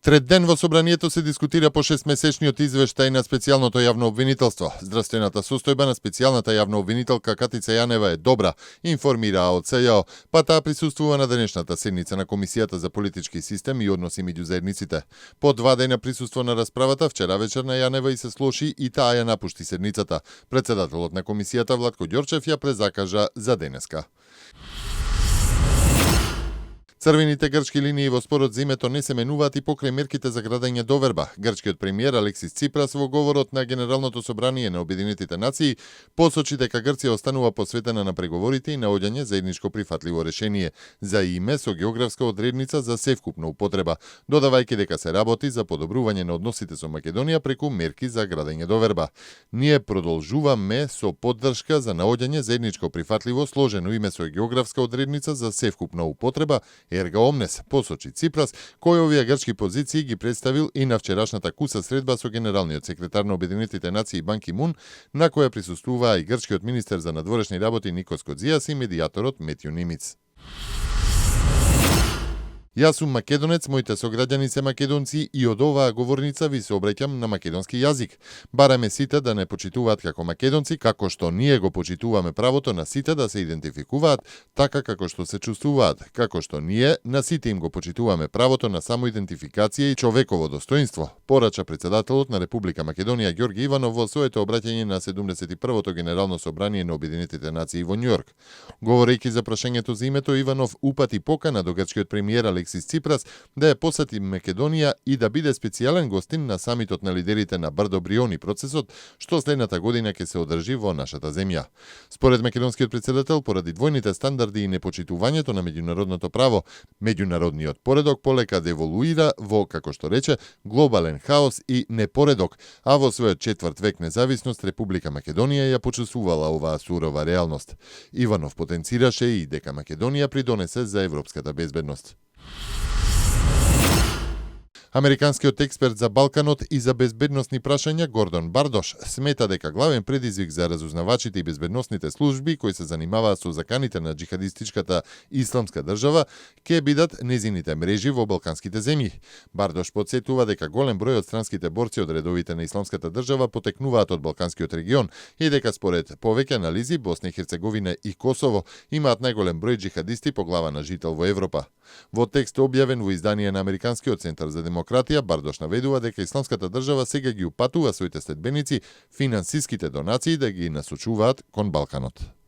Трет ден во собранието се дискутира по 6-месечниот извештај на специјалното јавно обвинителство. Здравствената состојба на специјалната јавна обвинителка Катица Јанева е добра, информира ОЦЈО, па таа присуствува на денешната седница на Комисијата за политички систем и односи меѓу заедниците. По 2 дена присуство на расправата, вчера вечер на Јанева и се слоши и таа ја напушти седницата. Председателот на комисијата Владко Ѓорчев ја презакажа за денеска. Црвените грчки линии во спорот за името не се менуваат и покрај мерките за градење доверба. Грчкиот премиер Алексис Ципрас во говорот на Генералното собрание на Обединетите нации посочи дека Грција останува посветена на преговорите и наоѓање заедничко прифатливо решение за име со географска одредница за севкупна употреба, додавајќи дека се работи за подобрување на односите со Македонија преку мерки за градење доверба. Ние продолжуваме со поддршка за наоѓање заедничко прифатливо сложено име со географска одредница за севкупна употреба Ерга Омнес, посочи Ципрас, кој овие грчки позиции ги представил и на вчерашната куса средба со генералниот секретар на Обединетите нации Бан Ки Мун, на која присуствуваа и грчкиот министер за надворешни работи Никос Кодзијас и медијаторот Метју Нимиц. Јас сум македонец, моите сограѓани се македонци и од оваа говорница ви се обраќам на македонски јазик. Бараме сите да не почитуваат како македонци, како што ние го почитуваме правото на сите да се идентификуваат така како што се чувствуваат, како што ние на сите им го почитуваме правото на самоидентификација и човеково достоинство, порача председателот на Република Македонија Ѓорги Иванов во своето обраќање на 71-то Генерално собрание на Обединетите нации во Њујорк. Говорејќи за прашањето за името, Иванов упати покана до грчкиот премиер Алексис Ципрас да ја посети Македонија и да биде специјален гостин на самитот на лидерите на Брдо Бриони процесот, што следната година ќе се одржи во нашата земја. Според македонскиот председател, поради двојните стандарди и непочитувањето на меѓународното право, меѓународниот поредок полека деволуира во, како што рече, глобален хаос и непоредок, а во својот четврт век независност Република Македонија ја почувствувала оваа сурова реалност. Иванов потенцираше и дека Македонија придонесе за европската безбедност. Американскиот експерт за Балканот и за безбедносни прашања Гордон Бардош смета дека главен предизвик за разузнавачите и безбедносните служби кои се занимаваат со заканите на џихадистичката исламска држава ќе бидат незините мрежи во балканските земји. Бардош потсетува дека голем број од странските борци од редовите на исламската држава потекнуваат од балканскиот регион и дека според повеќе анализи Босна и Херцеговина и Косово имаат најголем број џихадисти по глава на жител во Европа. Во текст објавен во издание на Американскиот центар за демократија, Бардош наведува дека исламската држава сега ги упатува своите следбеници финансиските донации да ги насочуваат кон Балканот.